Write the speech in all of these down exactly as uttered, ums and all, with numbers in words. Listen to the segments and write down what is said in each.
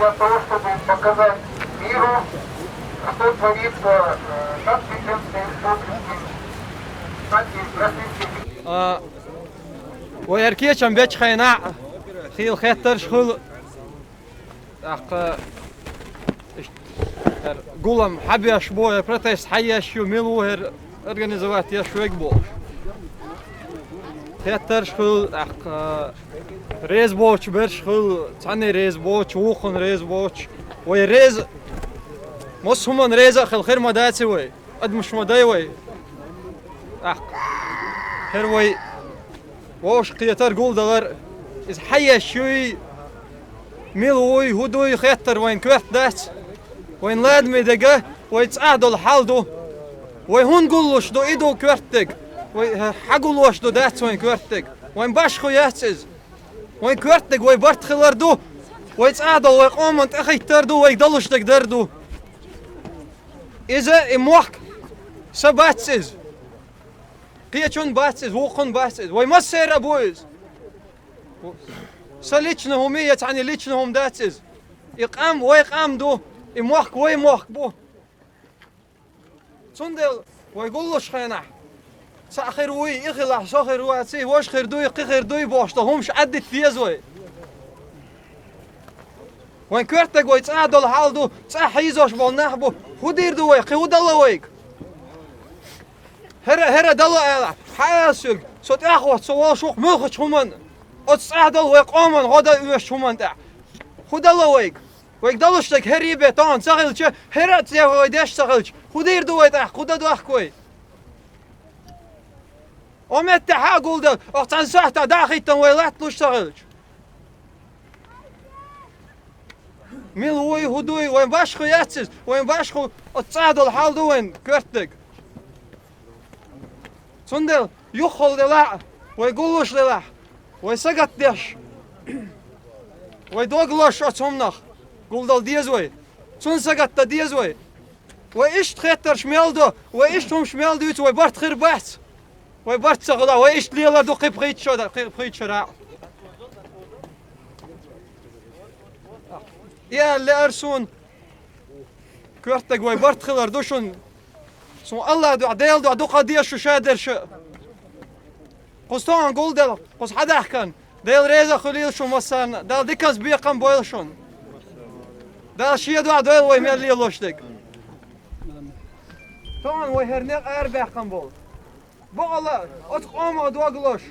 Для того, чтобы показать миру, что творится э, над Печенской Республикой, кстати, в Российской Федерации. А, вай хӀара кечам бечхьайна, хийла хеттарш хуьлу, тӀаккха, иштта, хӀара гулам хьабеш бу, хӀара протест хьаеш ю, мила ву хӀара организовать еш верг бохуш. Хеттарш хуьлу, тӀаккха, реза боцу берш хуьлу, цхьанне реза боцу, вукхунна реза боцу. Вай реза, массо хӀуманна реза а хила хир ма дац вай, адамаш ма дай вай. ТӀаккха, хӀара вай вовшах кхетар, гулдалар, иза хьаеш юй, мила вуй, хӀун дуй, хеттар вайн коьрта дац. Вайн ладаме дега, вай цӀахь долу хьал ду. Вай хӀунда гуллуш ду, и ду коьртадерг. Вай хьагуллуш ду, дац вайн коьртадерг. Вайн башхо яц иза. Вайн коьртадерг вай барт хилар ду. Вай цӀахь долу вай къоман тӀехиттар ду, вайга далуш дерг дар ду. Иза и мохк са бац иза. Кхечун бац иза, вукхун бац иза. Вай массеран бу иза. Са лична хӀума я, цхьанна лична хӀума дац иза. И къам вай къам ду, и мохк вай мохк бу. Цундела вай гуллуш хенахь, цхьаъ хир вуй, и хилахь, со хир ваций, важа хир дуй, кхин хир дуй бохуш долу хӀумаш Ӏаддита деза вай. Вайн коьртаг вай цӀа долу хьал ду, цӀа хьийзош болу нах бу. ХӀун дийр ду вай, кхин хӀун дала вайга? ХӀара, хӀара дала ала, хьан ала соьга, со тӀаьхьахӀотта, со волуш ву-кх муьлххачу хӀуманна, оцу цӀа долу вай къоман гӀо дан оьшучу хӀуманна тӀехь. ХӀун дала вайга? Вайга далуш дерг хӀара бен тахана ца хилча, хӀара а цӀе вай деш ца хилча, хӀун дийр ду вай тӀаккха, кху дан дохку вай? О меттехь а гулдан, оха цхьана сахьтахь дӀа а хӀиттина вай латталуш ца хилча. Мила вуй, хӀун дуй, вайн башхо яц иза, вайн башхо оцу цӀа долу хьал ду вайн коьртаниг. Цундела юххал делахь а, вай гуллуш делахь, вай сагатдеш, вай дог лозуш оцу хӀуманах, гулдала деза вай, цунна сагатдан деза вай. Вай иштта хеттарш мел до, вай иштта хӀумаш мел дуьйцу, вай барт хир бац. Вай барт ца хуьлахь, вай иштта лелар ду кхин пхийтта шо да-, кхин пхийтта шарахь а. И аьлла лаьара суна, коьртаниг вай барт хилар ду шуна. Суна АллахӀ дуьхьа, Делан дуьхьа дукха деза шу шадерш а. Кхуза тахана гулделла, кхуза хьадаьхкина, Дела реза а хуьлийла шун массарна, Дала диканца бекхам а бойла шуна. Дала Шен дуьхьа дойла вай мел лелош дерг. Тахана вай хӀара некъ арабаьккхина болу. Бакъала оцу къомах дог лозуш,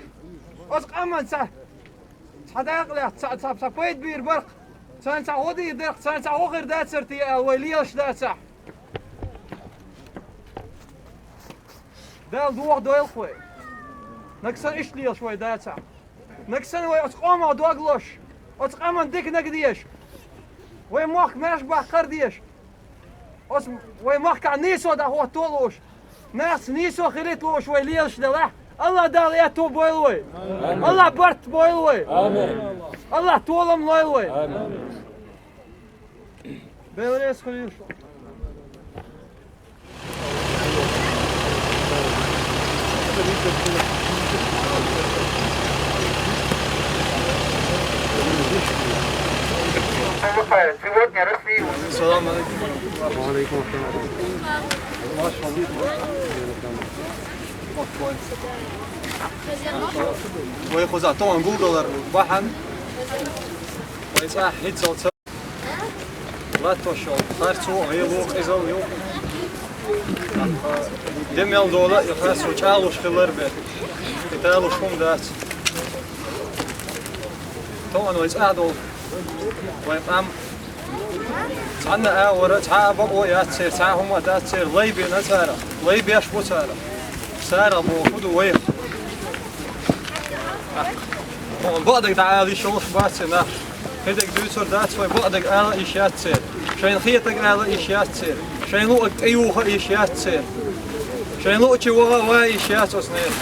оцу къаман цхьа, цхьа дакъа лаьцна, цхьа, цхьа, цхьа пайда бийр бара-кх, царна цхьа гӀо дийр дара-кх, царна цхьа гӀо хир дацара те аьлла, вай лелаш дацахь. Дала дохадойла-кх вай. Нагахь санна иштта лелаш вай дацахь. Нагахь санна вай оцу къомах дог лозуш, оцу къаман диканиг дезаш, вай мохк маьрша баккхар а дезаш, оцу вай махкахь нийсо дӀахӀотто а лууш, нахаца нийсо хилийта лууш вай лелаш делахь, АллахӀ Дала аьтто бойла вай. Амин. АллахӀ барт бойла вай. Амин. АллахӀ толам лойла вай. Амин. Дела реза хуьлийла шуна. Салам алейкум. Ва алейкум ассалам. Вай кхузахь тахана гулдалар бахьана, вай цӀахь хӀинцалц латтош йолу харцо а, гӀело а, къизалла а ю. Де мел дола и харцо чӀагӀлуш хилар бен, и далуш хӀума дац. Тахана вай цӀахь долу вайн къам цхьанна а вара, цхьа а бакъо яц церан, цхьа а хӀума дац церан, лай бина цара, лай беш бу цара. Цара боху ду вайх. Хьуна бакъдерг дӀаала йиш йолуш бац и нах. ХӀедерг дуьйцур дац вай, бакъдерг ала йиш яц церан. Шайна хетарг ала йиш яц церан. Шайна луъург тӀеюха йиш яц церан. Шайна луъучу ваха а ван йиш яц оцу нехан.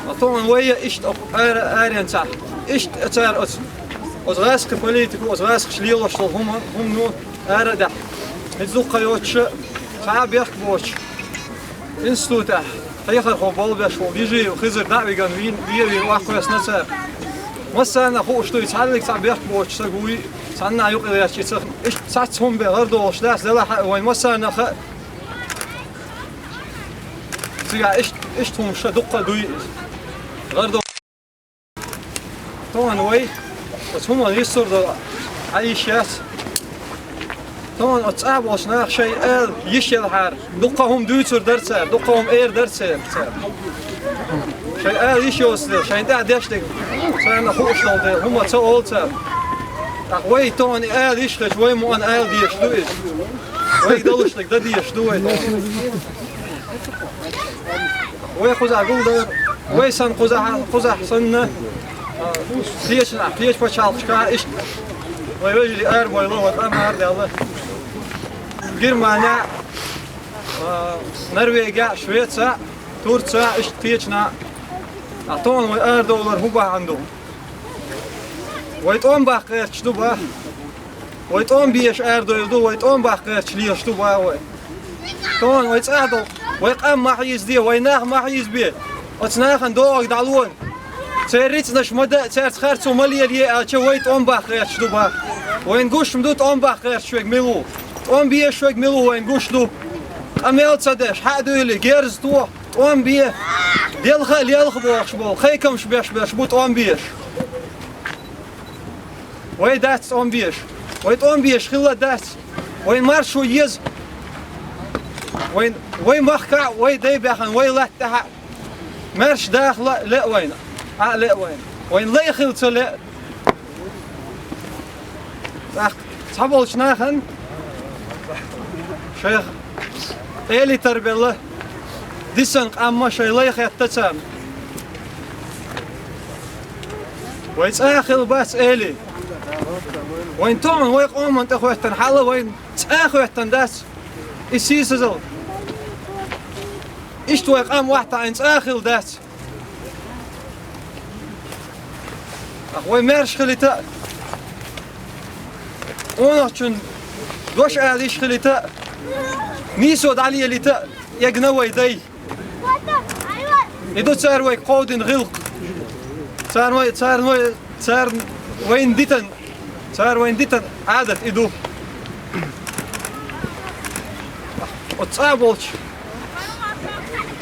Ма тахана вай а иштта окху ара, аренца, иштта цара оцу, оцу гӀаскхийн политико, оцу гӀаскхаша лелош долу хӀума, хӀумано ара а даьхьа. ХӀинца дуккха йоцуша, цхьа а бехк боцуш, институтехь хьехархо болх беш волу Вижиев Хизар дӀа а вигна, вийна, вен а вийна, охьакхоьссина цара. Массарна хууш дуй, цхьаллиг цхьа бехк боцуш саг вуй, цхьанна юкъа гӀерташ цахна. Иштта цхьацца хӀума бен гӀар долуш дац, делахь а вайн массарна хаьа. Цигахь иштта, иштта хӀума ша дуккха а дуй иза. ГӀар до-, тахана вай оцу хӀуманна йиссур ду, хьан йиш яц? Тахана оцу цӀа болчу наха шайн ала йиш елхьара, дуккха хӀума дуьйцур дара цара, дуккха хӀума эр дара цара. Шайн ала йиш йоцу дела, шайн тӀаьхьа деш дерг царна хууш долу дела, хӀума ца олу цара. ТӀаккха вай тахана и ала йиш хилча, вай мукъана ала дезаш ду иза. Вайга далуш дерг дан дезаш ду вай тахана. Вай кхузахь гулдара, вай санна кхузахь, кхузахь санна, а, кхечанахь, кхечу пачхьалкхашкахь иштта вай вежарий арабевлла, вай къам арадаьлла. Германия, а, Норвегия, Швеция, Турция, иштта кхечанахь. А тахана вай арадовлар хӀун бахьана ду? Вай тӀом баккха гӀерташ ду бах. Вай тӀом беш арадевлла ду, вай тӀом баккха гӀерташ лелаш ду бах вай. Тахана вай цӀахь долу, вай къам ма хьийзаде, вай нах ма хьийзабе. Оцу нахана догӀург дӀало. Церан рицкъанаш ма дан, цаьрца харцо ма лелае аьлча, вай тӀом баккха гӀерташ ду бах. Вайна гуш ма ду тӀом баккха гӀерташ верг мила ву. ТӀом беш верг мила ву вайна гуш ду. Къамел ца деш, хьа а дуьйлий, герз тоху, тӀом бе. Делха а лелха бохуш болу, кхайкамаш беш берш бу тӀом беш. Вай дац тӀом беш. Вай тӀом беш хилла дац. Вайн маршо еза. Вайн, вай махкахь а, вай дай баьхна, вай латта тӀехь а. Маьрша даха лаа лаьа вайна. Ӏа а лаьа вайна. Вайн лай хила ца лаьа. ТӀаккха цхьаболчу нахана шайх элитар белла, дисан къамма шайн лай хетта царна. Вай цӀа а хила бац, эли. Вайн тахана вай къоман тӀе хоьттан хьала вайн цӀа а хоьттан дац. И сийсазал. Иштта вай къам вахьтахьайн цӀа а хила дац. Ах, вай маьрша хилита а, къонахчун дош ала йиш хилита а, нийсо дӀалелита а, эгна вай дай. И ду цара вайга кховдина гӀиллакх. Царна вай, царна вай, царна вайна дитан, цара вайна дитан Ӏадат и ду. Оцу цӀа болчу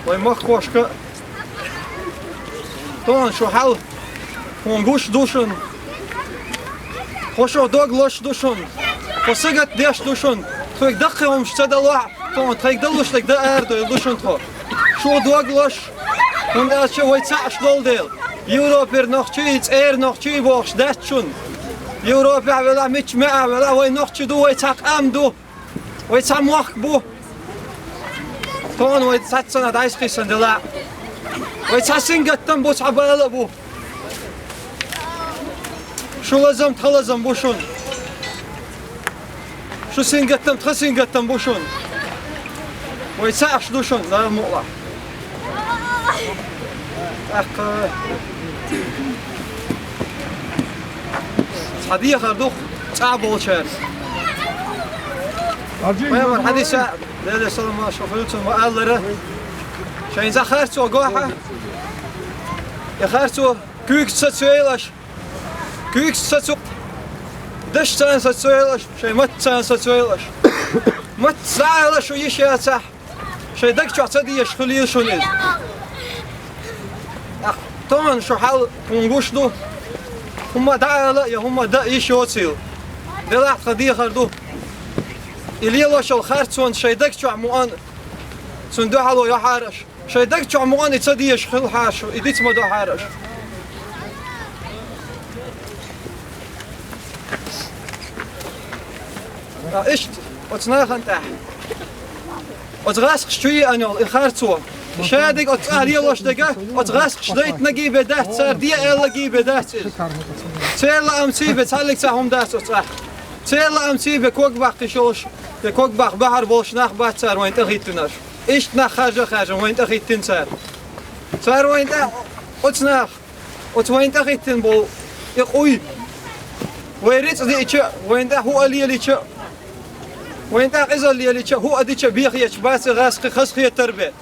вай махкошка а, тахана шу хьал хӀун гуш ду шуна? Хьо шух дог лозуш ду шуна? Хьо сагатта деш ду шуна? Тхоьга даккхий хӀумаш ца далахь а, тхуна тхайга далуш дерг дан арадойла ду шуна тхо. Шух дог лозуш, хӀунда аьлча вай цхьаъ долу дела. Европера нохчий, цӀера нохчий бохуш дац шуна. Европехь велахь, мичча маьӀехь велахь, вай нохчий ду, вай цхьа къам ду. Вай цхьа мохк бу. Тахана вай цхьаццанхьа дӀасакхийсина делахь а. Вай цхьа сингаттам бу, цхьа бала а бу. Шу лазам, тхан лазам бу шуна. Шу сингаттам, тхан сингаттам бу шуна. Вай цхьаъ ду шуна, Дала мукъалахь. ТӀаккха цхьа дехар ду цӀа болчаьрца. Пайхамар хьадиса, Делера салам-маршо хуьлда цунна, ма-аллара: шайн цхьа харцо гохьа, и харцо куьйгаца сацайойла аша, куьйгаца сацу, дашца сацайойла аша, шайн маттаца сацайойла аша. Маттаца дӀаала шу йиш яцахь, шайн даг чохь ца дезаш хуьлийла шуна иза. ТӀаккха тахана шу хьал хӀун гуш ду? ХӀумма дӀаала я хӀумма дан йиш йоцийла. Делахь тхан дехар ду. И лелош йолу харцонца шайн даг чохь мукъана цунна дуьхьало йохьара аша. Шайн даг чохь мукъана и ца дезаш хилахьара шу, и диц ма дохьара аша. Ткъа иштта оцу нахана тӀехь, оцу гӀаскхаш чу еана йолу и харцо, и шадерг оцу цӀа лелош дерг, оцу гӀаскхаш дайтинаргий бен дац, цара де аьлларгий бен дац иза. Церан лаамций бен цхьаллиг цхьа хӀума дац оцу цӀахь. Церан лаамций бен ког баккхийш йолуш, я ког баккха бахьар болуш нах бац цара вайна тӀехӀиттинарш. Иштта нах харжа а хаьржина вайна тӀехӀиттина цара. Цара вайна тӀе, оцу наха, оцу вайна тӀехӀиттина болу и къуй, вай рицкъ диъча а, вайна тӀе хӀуъа лелича а, вайна тӀе къизалла лелича а, хӀуъа дича а бехеташ бац и гӀаскхий хазахетар бен.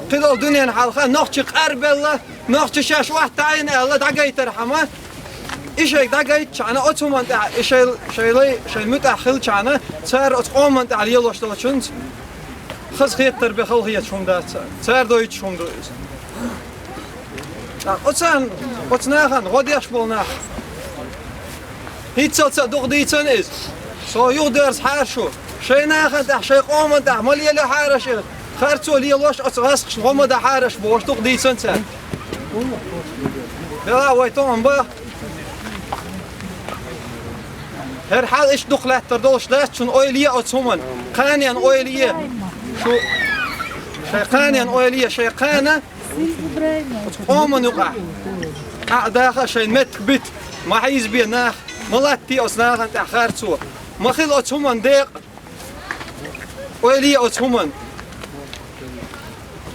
Кхидолу дуьненан хьалха нохчий къарбелла, нохчий шаьш охьатаӀийна аьлла, дӀагайтархьама, И шайга дӀагайтачхьана, оцу хӀуманна тӀехь, и шай, шай лай, шай муьтӀахь хилчхьана, цара оцу къоманна тӀехь лелош долчунца хазахетар бен хала хеташ хӀума дац царна. Цара дойтуш хӀума ду иза. ТӀаккха оцарна, оцу нахана, гӀо деш болу нах, хӀинццалц а дукха дийцина иза. Со юхадерза хьара шу. Шайн нахана тӀехь, шайн къоманна тӀехь ма лелахьара аш, харцо лелош оцу гӀазкхашна гӀо ма дахьара аш бохуш дукха дийцина цара. Дела вай тӀом бан. ХӀара хьал иштта дукха лаьттар долуш дац, шуна ойла е оцу хӀуманна. Кханенна ойла е. Шу шайн кханенна ойла е, шайн кхана оцу къоман юкъахь. Ахь даха шайн меттиг бита, ма хьийзабе нах, ма латте оцу нахана тӀехь харцо. Ма хила оцу хӀуманна декъа. Ойла е оцу хӀуманна.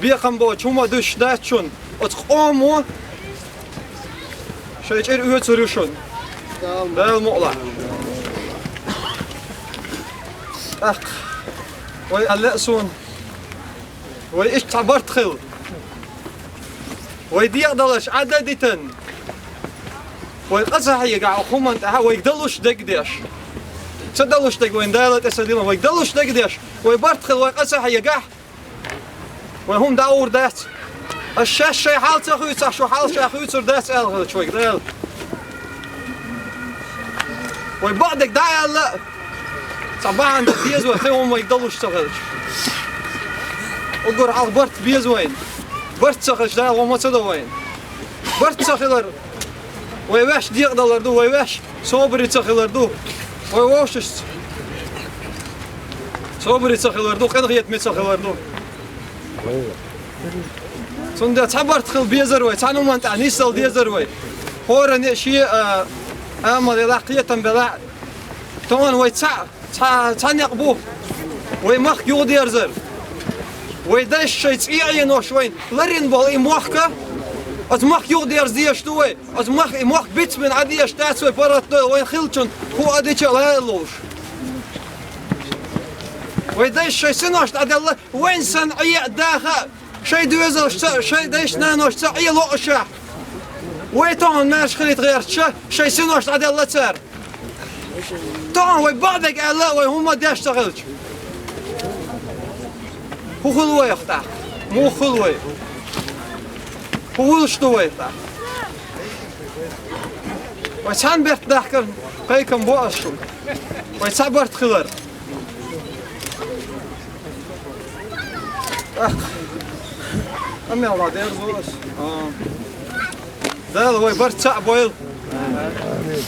Бекхам боцу хӀума дуьсуш дац шуна. Оцу къомо шайн чӀир оьцур ю шуна. Дала мукъалахь. ТӀаккха вай аьлла а суна, вай иштта цхьа барт хила. Вай декъадаларш Ӏадда а дитина, вай къа ца хьегахь, оха хӀуманна тӀехь вайга далуш дерг деш. Ца далуш дерг вайна Дала тӀе ца диллина, вайга далуш дерг деш. Вай барт хила, вай къа ца хьегахь, вай хӀума дӀагӀур дац. Аш шаьш шайн хьал ца хуьйцахь, шу хьал ша хуьйцур дац аьлла хилча вайга Дала. Вай бакъдерг дӀа а аьлла, цхьа бахьана дан беза вай, кхин хӀума вайга далуш ца хилча. Уггар хьалха барт беза вайна. Барт ца хилча, Дала гӀо ма ца до вайна. Барт ца хилар, вай ваьш декъадалар ду, вай ваьш собаре ца хилар ду. Вай вовшашца собаре ца хилар ду, къинхетаме ца хилар ду. Цундела цхьа барт хила безар вай, цхьана хӀуманна тӀехь нисдала дезар вай. ХӀоранна а шен а, амал елахь, кхетам белахь, тахана вай цхьаъ, цхьа, цхьа некъ бу. Вай махка юхадерзар. Вай дайша шайн цӀе а Ӏенош вайна ларйина болу и мохк, оцу махка юхадерза дезаш ду вай. Оцу мах, и мохк бицбина Ӏа дезаш дац вай паргӀатдойла, вайна хиллачун хӀу а дича а лайла ловш. Вай дайша шайн синошна Ӏаделла, вайна санна Ӏе а даха а, шайн доьзалшца а, шайн дайша-наношца а Ӏе лоӀуш а. Вай тахана маьрша хилийта гӀерташ, шайн синошна Ӏаделла цара. Тахана вай бакъдерг аьлла а, вай хӀумма деш ца хилча, хӀун хуьлу вайх тӀаккха? Муха хуьлу вай? ХӀун хуьлуш ду вай тӀаккха? Вай цхьана барт дахкар кхайкам бо ас шуна. Вай цхьа барт хилар. ТӀаккха къамел ладерзо ас. А. Дала вай барт цхьаъ бойла.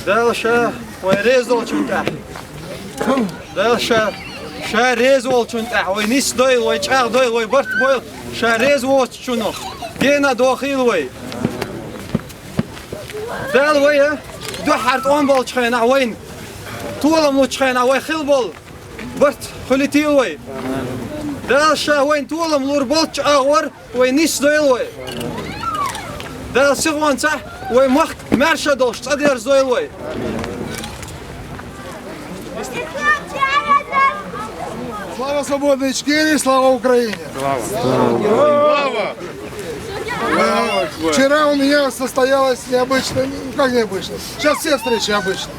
Дала ша вай реза долчун тӀехь. Дала ша, ша реза волчун тӀехь вай нисдойла, вай чӀагӀдойла, вай барт бойла. Ша реза воцучунах гена а дохийла вай. Дала вай, а, дуьххьара тӀом болчу хенахь вайна, толам лучу хенахь вай хила болу барт хуьлийтийла вай. Дала ша вайна толам лур болчу агӀор вай нисдойла вай. Дала сихонца вай махка маьрша долуш цӀа дерзадойла вай. Слава свободной Ичкерии, слава Украине! Слава! Э, вчера у меня состоялось необычно, ну, как необычно, сейчас все встречи обычно.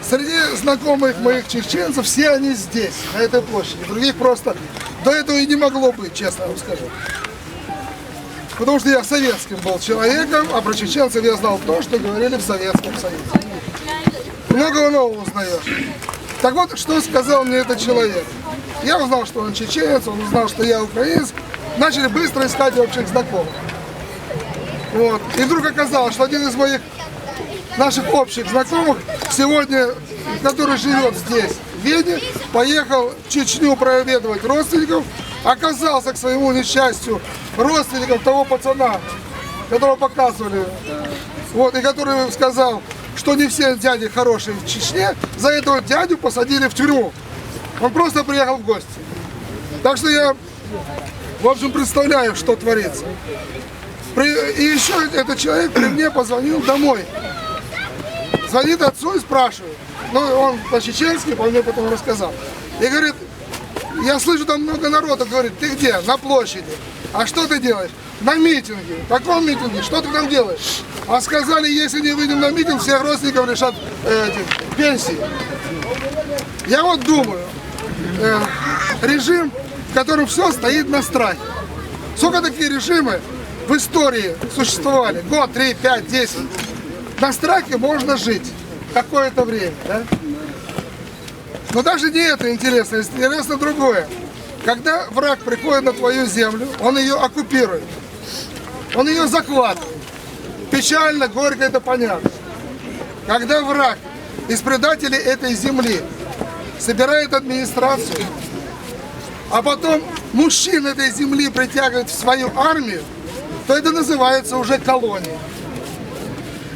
Среди знакомых моих чеченцев, все они здесь, на этой площади. Других просто до этого и не могло быть, честно вам скажу. Потому что я советским был человеком, а про чеченцев я знал то, что говорили в Советском Союзе. Многого нового узнаешь. Так вот, что сказал мне этот человек. Я узнал, что он чеченец, он узнал, что я украинец. Начали быстро искать общих знакомых. Вот. И вдруг оказалось, что один из моих наших общих знакомых сегодня, который живет здесь, в Вене, поехал в Чечню проведывать родственников, оказался, к своему несчастью, родственником того пацана, которого показывали, вот, и который сказал, что не все дяди хорошие в Чечне, за этого дядю посадили в тюрьму. Он просто приехал в гости. Так что я, в общем, представляю, что творится. При- и еще этот человек при мне позвонил домой. Звонит отцу и спрашивает. Ну, он по-чеченски, он мне потом рассказал. И говорит, я слышу, там много народу, говорит, ты где? На площади. А что ты делаешь? На митинге. В каком митинге? Что ты там делаешь? А сказали, если не выйдем на митинг, всех родственников лишат э, этих, пенсии. Я вот думаю, э, режим, в котором все стоит на страхе. Сколько такие режимы в истории существовали? Год, три, пять, десять. На страхе можно жить какое-то время, да? Но даже не это интересно, интересно другое. Когда враг приходит на твою землю, он ее оккупирует, он ее захватывает. Печально, горько, это понятно. Когда враг из предателей этой земли собирает администрацию, а потом мужчин этой земли притягивает в свою армию, то это называется уже колония.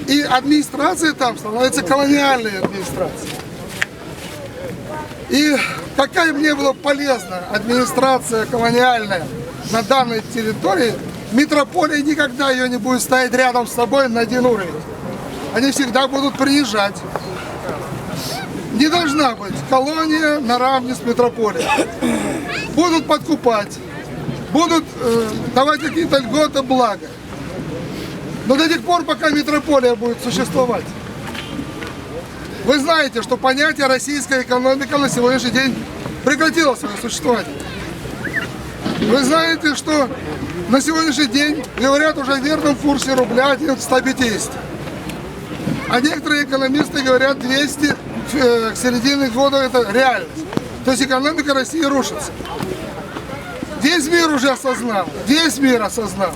И администрация там становится колониальной администрацией. И какая мне была полезна администрация колониальная на данной территории, митрополия никогда ее не будет ставить рядом с собой на один уровень. Они всегда будут принижать. Не должна быть колония наравне с митрополией. Будут подкупать, будут э, давать какие-то льготы, блага. Но до тех пор, пока митрополия будет существовать. Вы знаете, что понятие «российская экономика» на сегодняшний день прекратило свое существование. Вы знаете, что на сегодняшний день говорят уже о верном курсе рубля один к ста пятидесяти. А некоторые экономисты говорят двести э, к середине года, это реальность. То есть экономика России рушится. Весь мир уже осознал, весь мир осознал.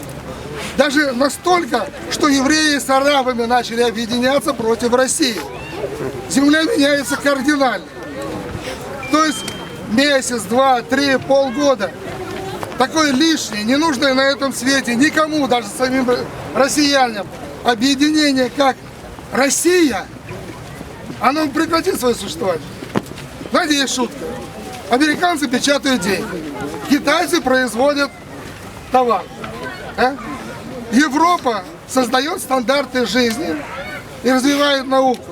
Даже настолько, что евреи с арабами начали объединяться против России. Земля меняется кардинально. То есть месяц, два, три, полгода. Такое лишнее, ненужное на этом свете никому, даже самим россиянам, объединение, как Россия, оно прекратит свое существование. Знаете, есть шутка. Американцы печатают деньги, китайцы производят товар. А? Европа создает стандарты жизни и развивает науку.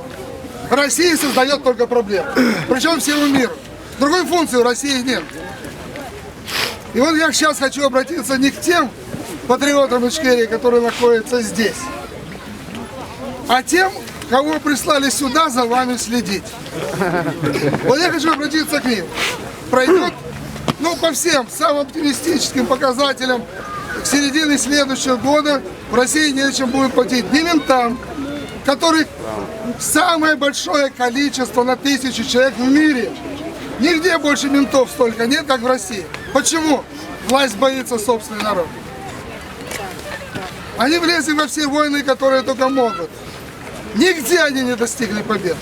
Россия создает только проблемы. Причем всему миру. Другой функции у России нет. И вот я сейчас хочу обратиться не к тем патриотам Ичкерии, которые находятся здесь, а тем, кого прислали сюда за вами следить. Вот я хочу обратиться к ним. Пройдет, ну, по всем самым оптимистическим показателям, к середине следующего года в России нечем будет платить ни ментам, которых самое большое количество на тысячу человек в мире. Нигде больше ментов столько нет, как в России. Почему? Власть боится собственный народ. Они влезли во все войны, которые только могут. Нигде они не достигли побед.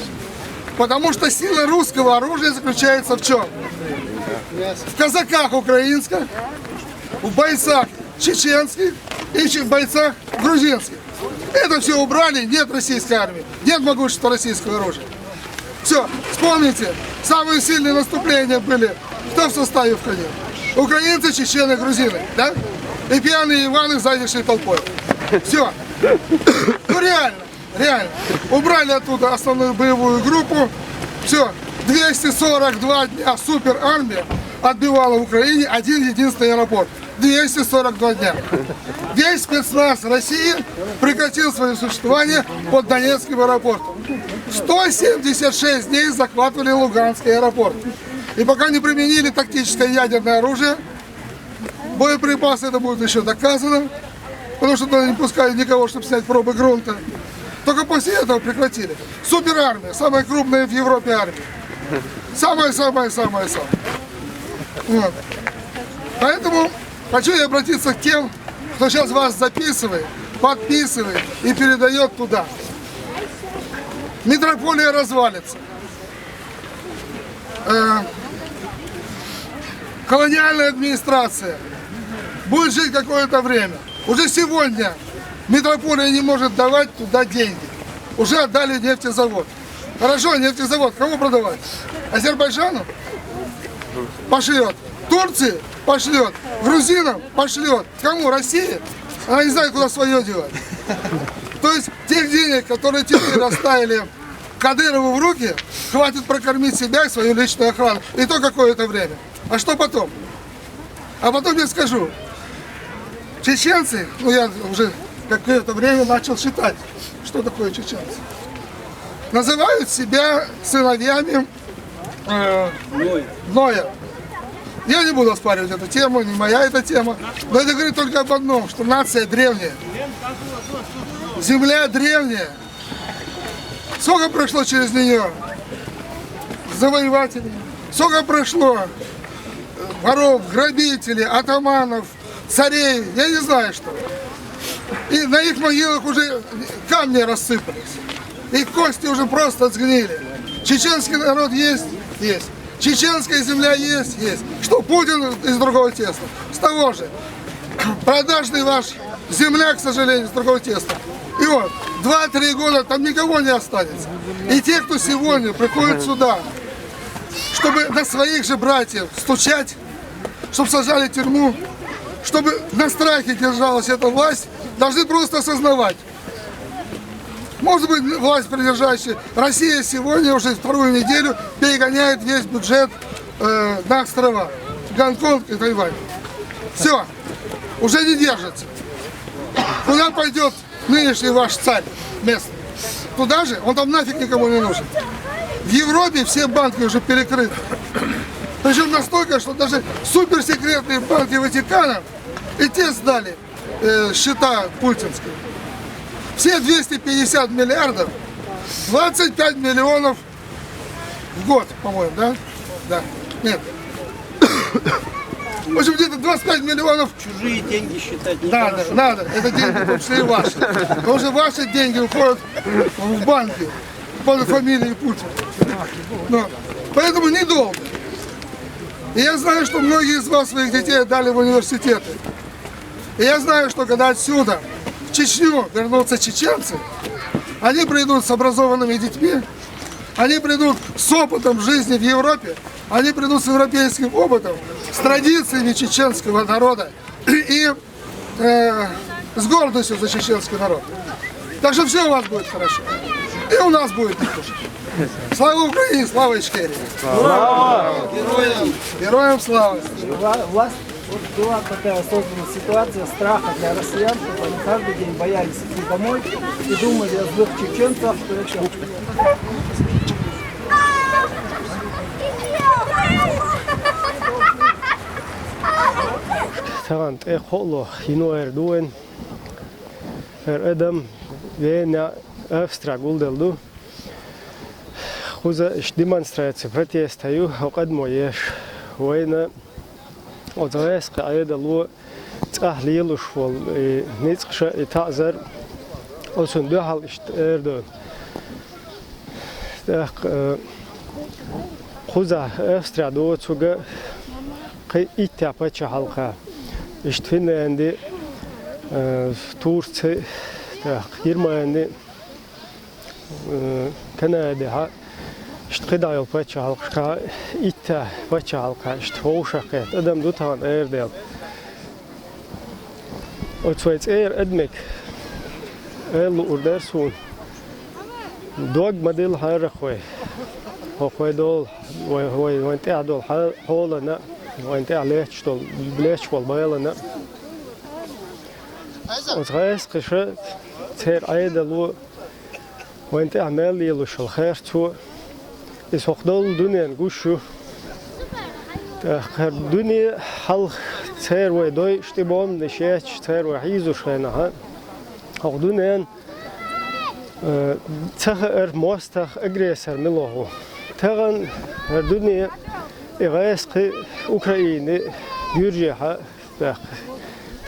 Потому что сила русского оружия заключается в чем? В казаках украинских, в бойцах чеченских и в бойцах грузинских. Это все убрали, нет российской армии, нет могущества российского оружия. Все, вспомните, самые сильные наступления были. Кто в составе входил? Украинцы, чечены, грузины, да? И пьяные Иваны с зависшей толпой. Все. Ну реально, реально. Убрали оттуда основную боевую группу. Все. Двести сорок два дня суперармия отбивала в Украине один единственный аэропорт. Двести сорок два дня. Весь спецназ России прекратил свое существование под Донецким аэропортом. Сто семьдесят шесть дней захватывали Луганский аэропорт. И пока не применили тактическое ядерное оружие, боеприпасы, это будет еще доказано, потому что туда не пускали никого, чтобы снять пробы грунта. Только после этого прекратили. Суперармия, самая крупная в Европе армия. Самая-самая-самая-самая. Вот. Поэтому хочу я обратиться к тем, кто сейчас вас записывает, подписывает и передает туда. Митрополия развалится. Э, колониальная администрация будет жить какое-то время. Уже сегодня митрополия не может давать туда деньги. Уже отдали нефтезавод. Хорошо, нефтезавод кому продавать? Азербайджану? Пошлет. Турции? Пошлет. Грузинам? Пошлет. Кому? России? Она не знает, куда свое девать. То есть тех денег, которые теперь оставили Кадырову в руки, хватит прокормить себя и свою личную охрану. И то какое-то время. А что потом? А потом я скажу, Чеченцы, ну, я уже какое-то время начал считать, что такое чеченцы, называют себя сыновьями э, Ноя. Я не буду оспаривать эту тему, не моя эта тема. Но это говорит только об одном, что нация древняя. Земля древняя. Сколько прошло через нее завоевателей, сколько прошло э, воров, грабителей, атаманов, царей, я не знаю что. И на их могилах уже камни рассыпались. Их кости уже просто сгнили. Чеченский народ есть? Есть. Чеченская земля есть? Есть. Что, Путин из другого теста? С того же. Продажный ваш земляк, к сожалению, из другого теста. И вот, два-три года там никого не останется. И те, кто сегодня приходит сюда, чтобы на своих же братьев стучать, чтобы сажали в тюрьму, чтобы на страхе держалась эта власть, должны просто осознавать. Может быть, власть придержащая, Россия сегодня уже вторую неделю перегоняет весь бюджет э, на острова. Гонконг и Тайвань. Все, уже не держится. Куда пойдет нынешний ваш царь местный? Туда же? Он там нафиг никому не нужен. В Европе все банки уже перекрыты. Причем настолько, что даже суперсекретные банки Ватикана и те сдали э, счета путинские. Все двести пятьдесят миллиардов, двадцать пять миллионов в год, по-моему, да? Да. Нет. В общем, где-то двадцать пять миллионов. Чужие деньги считать не Да, да, хорошо. Надо. Это деньги, в том числе и ваши. Потому что ваши деньги уходят в банки под фамилией Путин. Но, поэтому недолго. И я знаю, что многие из вас своих детей отдали в университеты. И я знаю, что когда отсюда в Чечню вернутся чеченцы, они придут с образованными детьми, они придут с опытом жизни в Европе, они придут с европейским опытом, с традициями чеченского народа и э, с гордостью за чеченский народ. Так что все у вас будет хорошо. И у нас будет не хуже. Слава Украине, слава Ичкерии. Героям! Героям слава! Вла- Власть, вот была такая создана ситуация страха для россиян, чтобы они каждый день боялись идти домой и думали о злых чеченцах, что это Таган тӀе кхоъло йино эр ду вайн. Эр адам Вена, Австрия гулдел ду. Кхуза иш демонстрация, протеста ю, хӀо къадмо еш. Вайна оцу гӀескхи Ӏедало цӀахь лелуш волу и ницкъаша, и таӀзар, оцунна дуьхьал иштта эр ду. ТӀаккха, э, кхузахь Австрия доцург кхин иттех паччахьалкхехь, иштта Финлянди, э, Турци, тӀаккха Германи, э, Канадехьа, иштта кхидӀа йолу паччахьалкхашкахь, иттех паччахьалкхехь иштта вовшахкхетта адам ду тахана, эр дела. Оцу вай цӀера адамиг эр луур дара суна. Дог ма дилла хьаррах вай. ХӀокху вай долу, вай, вай, вайн тӀехь долу хьа-, хьолана, вайн тӀехь летташ долу, летташ болу балана. Оцу гӀескхаша, церан Ӏедало вайн тӀехь мел лелош йолу херцо, иза хӀокху долу дуьненна гуш ю. ТӀаккха хӀара дуьне хьалха церан вай дойуш тӀе бомбанаш етташ, церан вай хьийзош хенахь, хӀокху дуьненна, э, ца хаьара мостагӀ, агрессор мила ву. Тахана хӀара дуьне и гӀескхи Украине, Гуьржехьа, тӀаккха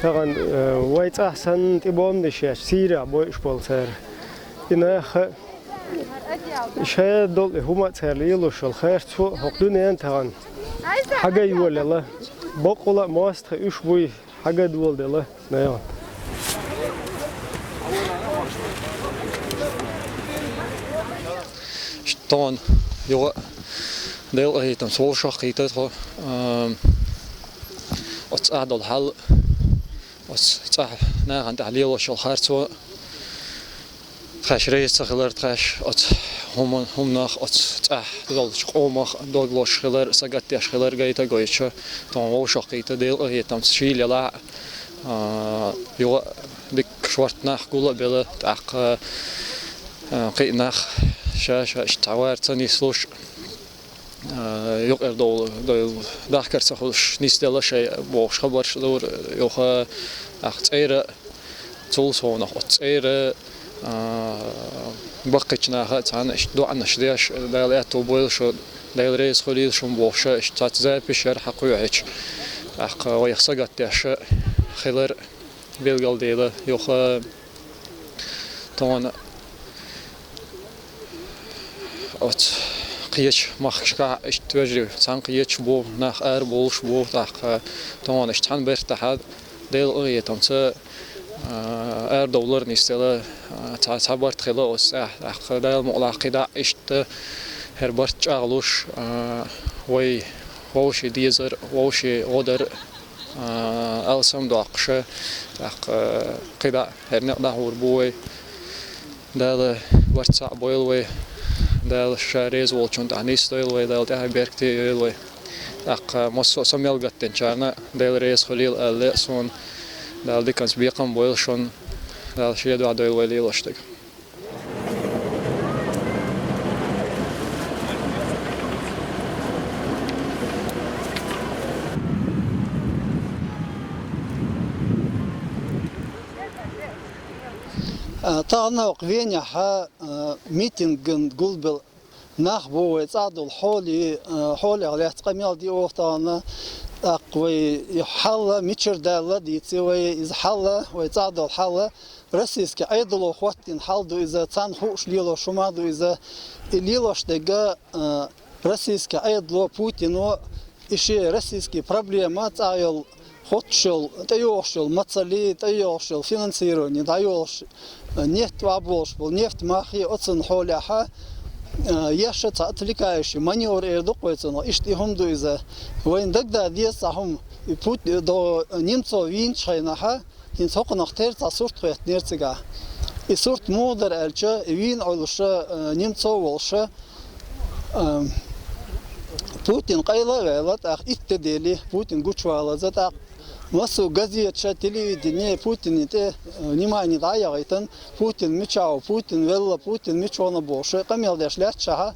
тахана, э, вай цӀахь санна тӀе бомбанаш етташ, Сирехь бойуш болу цара. И наха шадолу и хӀума а цара лелош йолу херцо хӀокху дуьненна тахана хьагайолаелла. Баккъала а мостагӀий уьш буй хьагадоладелла, наха. Тахана юха а Делан къинхетамца вовшахкхийтира тхо, а, оцу цӀахь долу хьал, оцу цӀахь нахана тӀехь лелош йолу харцо, тхаьш реза ца хилар, тхаьш оцу хӀума-, хӀуманах, оцу цӀахь долчу къомах дог лозуш хилар, сагатдеш хилар гайта а гойтуш, тхуна вовшахкхийтира Делан къинхетамца шийла елахь а, А, юха а дика шортта нах гул а белла, тӀаккха, а, кхин а нах ша-ша иштта цхьа вар ца нислуш, а, юкъера довла, довла дахкар ца хуьлуш нисделла шайн бохуш хабарш а дора, юха а, тӀаккха цӀера а, цул совнах оцу цӀера а, а, баккхийчу наха а цхьаьна иштта доӀанаш деш, Дала аьтто бойла шун, Дела реза хуьлийла шун бохуш а, иштта цхьацца запись яра хьан кхоьхьуьйтуш. ТӀаккха вайх сагатдеш а хилар билгалдела, юха тахана оцу кхечу махкашкахь иштта вежарий цхьаьна кхеташ бу, нах арабовлуш бу, тӀаккха тахана иштта цхьана бертахь Делан къинхетамца, а, арадовлар нисделла, а, цхьа, цхьа барт хилла оцу цӀахь, тӀаккха Дала мукъалахь кхидӀа а иштта хӀара барт чӀагӀлуш, а, вай вовшийн дезар, вовшийн гӀо дар, а, алсам доккхуш а, тӀаккха кхидӀа а хӀара некъ дӀахьур бу вай. Дала барт цхьаъ бойла вай. Дала ша реза волчунна тӀехь нисдойла вай, Дала тӀаьхье беркате йойла вай. ТӀаккха массо а со мел гатдинчарна Дела реза хуьлийла аьлла лаьа суна. Дала диканца бекхам бойла шун. Дала шен дуьхьа дойла вай лелош дерг. А, тахана вай Венехь, а, митинган гулбелла нах бу вай цӀахь долу хьоле, а, хьолех лаьцна къамел дина оха тахана. ТӀаккха вай и хьал мичара даьлла дийци вай, иза хьал, вай цӀахь долу хьал, российски Ӏедало хӀоттийна хьал ду иза, царна хууш лелош хӀума ду иза. И лелош дерг, а, российски Ӏедало, Путино и шен российски проблема, цӀахь йолу, хӀоттуш йолу, тӀейогӀуш йолу мацалли, тӀейогӀуш йолу финансирование, дӀайогӀуш, а, нефть ваболуш болу, нефть маххий, оцунна хьолехь, а, еш а цхьа отвлекающий маневр эр ду-кх вай цунах. Иштта и хӀума ду иза. Вайна дагадала деза цхьа хӀума. И Пут-, до, Немцов вийначу хенахь, хӀинца хӀокхунах тера цхьа сурт хӀоьттинера цигахь. И сурт муха дара аьлча, и вийна Ӏуьллуш, а, Немцов волуш, а, Путин къайла а ваьлла, тӀаккха итт де дели, Путин гучувалаза, тӀаккха массо а газеташа, телевидение Путинна тӀе, а, внимание дӀа а яхийтина, Путин мичахь ву, Путин велла, Путин мичахь ву бохуш, къамел деш лаьтташехь,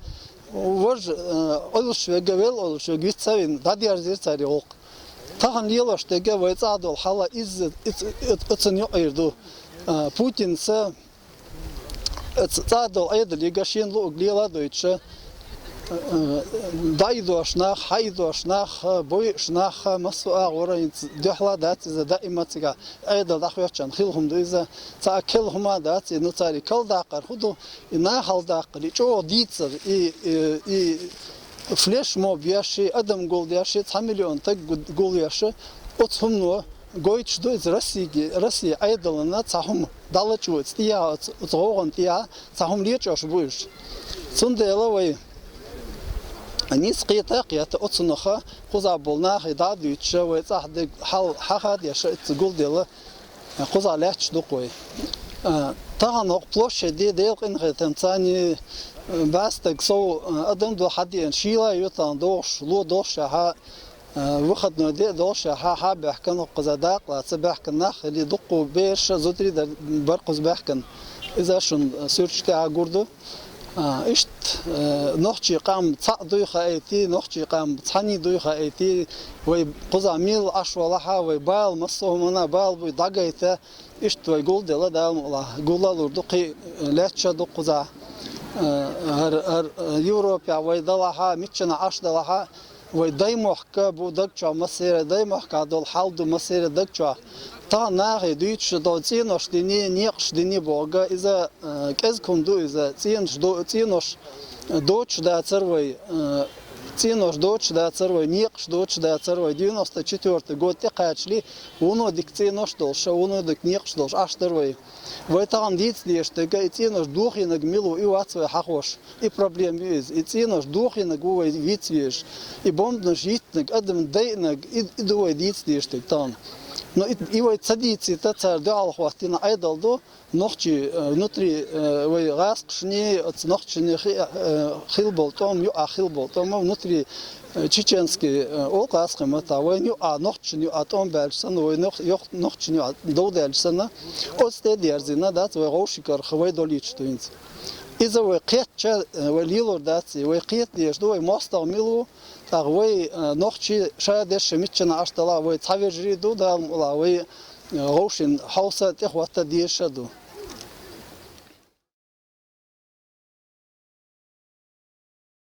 важа, а, Ӏуьллуш верг, велла Ӏуьллуш верг виц ца вина, дӀадерзийра цара и гӀуллакх. Тахана лелош дерг вай цӀахь долу хьал иза, иза, иза, иза, иза цунна юкъара ду. А, Путинца оцу цӀахь долу Ӏедале шена луург лела а дойтуш, а, дӀаидош нах, хьаидош нах, бойуш нах, массо а агӀора хӀинца дуьхьал а дац иза даима цигахь Ӏедал дӀахоьттучарна хилла хӀума ду иза. Цхьа а керла хӀума а дац, и, ну, цаьрга калдаккхар хӀун ду? И нахала даккхар, и чӀогӀа дийцар, и, и, и флешмоб еш, и адам гулдеш, и цхьа миллион стаг гу-, гулъеш, оцу хӀумано гойтуш ду иза Россиге, Россин Ӏедална цхьа хӀума дӀалачкъойту тӀехьа, оцу, оцу гӀовгӀан тӀехьа цхьа хӀума лечкъош бу уьш. Цундела вай ницкъ кхета а кхетта, оцунах кхузахь болу нахе дӀа а дуьйцуш, вай цӀахь дерг хьал хьаха а деш, иза гулделла, кхузахь лаьтташ ду-кх вай. А, тахана хӀокху площаде Делан къинхетамца, а, бӀе стаг сов, а, адам ду хьадеана, шийла а ю тахана догӀуш, ло доллушехь, а, выходной де а доллушехь, хьа а баьхкина, хӀокхуза дакъа лаца баьхкина нах а хилла, дуккха бераш а, зударий а дара, бара кхуза баьхкина. Иза шуна суьрташ тӀехь гур ду. А, иштта, э, нохчийн къам цхьаъ дуй хаийти, нохчийн къам цхьаьний дуй хаийти, вай кхузахь милла Ӏаш валахь а, вай бала массо а хӀуманна бала буй дӀагайта, иштта вай гулделла Дала мукъалахь, гуллалур ду, кхин а лаьтташ а ду кхузахь. Э, хӀара, хӀара, э, Европехь вай далахь а, миччанахь Ӏаш далахь а, вай даймохк бу даг чохь массеран, даймохкахь долу хьал ду массеран даг чохь. Тахана нахе дуьйцуш долу цӀенош дини, некъаш дини бохург, иза, э, кӀезиг хӀума ду иза, цӀенош до-, цӀенош доцуш дацара вай, э, цӀенош доцуш дацара вай, некъаш доцуш дацара вай, девяносто четвёртый год тӀекхачале, вуно дика цӀенош долуш, вуно дика некъаш долуш Ӏаш дара вай. Вай тахана дийца дезаш дерг, и цӀенош дохийнарг мила ву, и вац вай хьахош. И проблема ю иза. И цӀенош дохийнарг ву вай вийца везаш. И бомбанаш йиттинарг, адам дайинарг, и, и ду вай дийца дезаш дерг тахана. Но и, и вай ца дийцийта цар дуьхьал хӀоттийна Ӏедал ду, нохчий, э, внутри, э, вай гӀаскхашний, оцу нохчашний хи-, э, хилла болу тӀом, юкъахь хилла болу тӀом, внутри, э, чеченский, э, олу гӀаскхийн маттахь, вайна юкъахь нохчашна юкъахь тӀом баьлча санна, вай нох-, йох-, нохчашна юкъахь дов даьлча санна, оцу тӀе а дерзийна дац вай вовшикарх вай долуьйтуш ду хӀинца. Иза вай кхетча, э, вай лелор дац, вай кхета дезаш ду, вай мостагӀа мила ву, тӀаккха вай, э, нохчий ша дешша миччана Ӏаш далахь, вай цхьа вежарий ду, Дала мукъалахь, вай, э, вовшийн хьовса тӀехӀотта дезаш а ду.